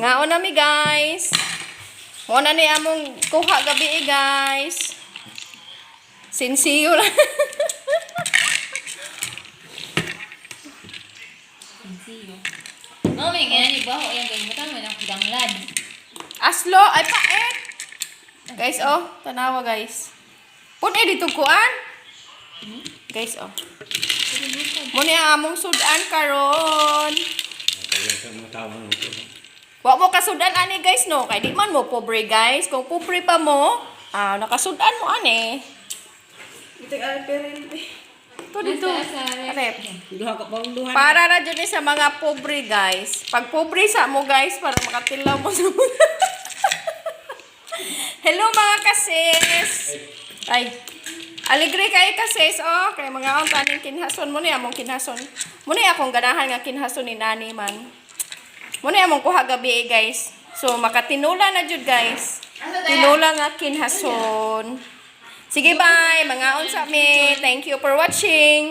Ngaon na mi, guys. Mo na ni among kuha gabi eh, guys. Sinsiyo lang. Siyo. No, may ganyan ni baho yang kay butang man ang danglad. Aslo ay paet. Guys, oh, tanawa, guys. Pun eh dito kuan. Guys, oh. Mo ni ang among sudan karon. Kaya sa mga tao ng ito. Wa mo kasudan ani, guys, no, kay di man mo pobre, guys. Kung pobre pa mo, ah, nakasudan mo ani. Ito ay perente. Ito dito. Rep. Duha ka pang duha. Para ra jud ni sa mga pobre, guys. Pag pobre sa mo, guys, para makatilaw mo sa mga. Hello, mga kasis. Ay. Alegre kay kasis oh, kay mga on taning kinhason mo ni among kinhason. Mo ni akong ganahan nga kinhason ni nani man. Mo ni among kuha gabi eh, guys. So makatinula na jud, guys. Tinula nga kinhason. Sige, bye. Mga unsa mi. Thank you for watching.